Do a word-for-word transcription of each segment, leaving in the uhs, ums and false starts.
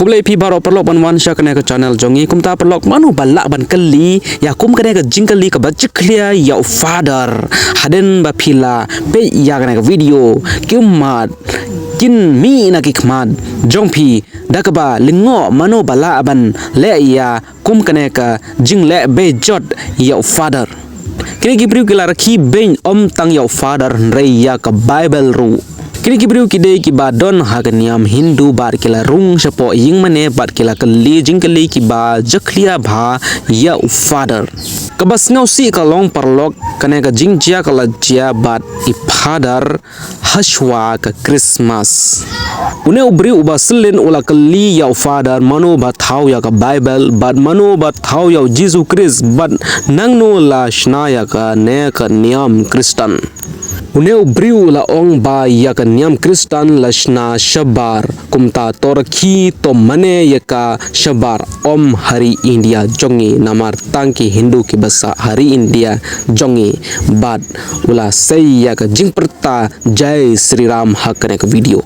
Khublei phi baroh paralok ban wan sha kane ka channel jong ngi. Kumta paralok, mano ba lah ban kylli ïa kum kane ka jingkylli kaba jakhlia ïa u Father? Hadien ba phi la peit ïa kane ka video, ki ummat kin mih na ki khmat jong phi da kaba lyngngoh, mano ba lah ban leh ïa kum kane ka jingleh bejot ïa u Father. Kine ki briew ki la rakhe beiñ ym tang ïa u Father hynrei ïa ka Bible ruh. Kine ki briew ki dei kiba don ha ka niam Hindu bad ki la rung shapoh ïingmane bad ki la kylli jingkylli kiba jakhlia bha ïa u Father. Kaba sngewsih ka long paralok, kane ka jingjia ka la jia bad i Father hashwa ka Christmas. Une u briew uba syllin u la kylli ïa u Father mano ba thaw ïa ka Bible bad mano ba thaw ïa u Jisu Khrist bad nangno la shna ïa kane ka niam Khristan. Une u briew u la ong ba ïa ka niam Khristan la shna shabar. Kumta to rakhe to mane ïa ka shabar, ym ha ri India jong ngi, namar tang ki Hindu kiba sah ha ri India jong ngi. Bad u la sei ïa ka jingpyrta Jai Shri Ram ha kane ka video.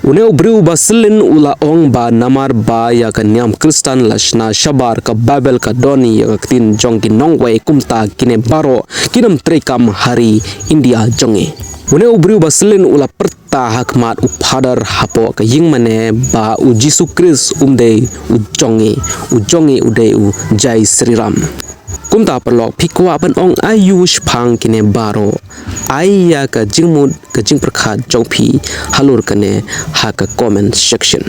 Une u briew uba syllin u la ong ba namar ba ïa ka niam Khristan la shna shabar, ka Bible ka don ïa ka ktien jong ki nongwei, kumta kine baroh kin ym treikam ha ri India jong ngi. Une u briew uba syllin u la pyrta ha khmat u Father hapoh ka ïingmane ba u Jisu Khrist um dei u jong ngi, u jong ngi u dei u Jai Shri Ram. Kumta paralok, phi kwah ban ong aïu shaphang kine baroh? Ai ïa ka jingmut, ka jingpyrkhat jong phi halor kane ha ka comment section.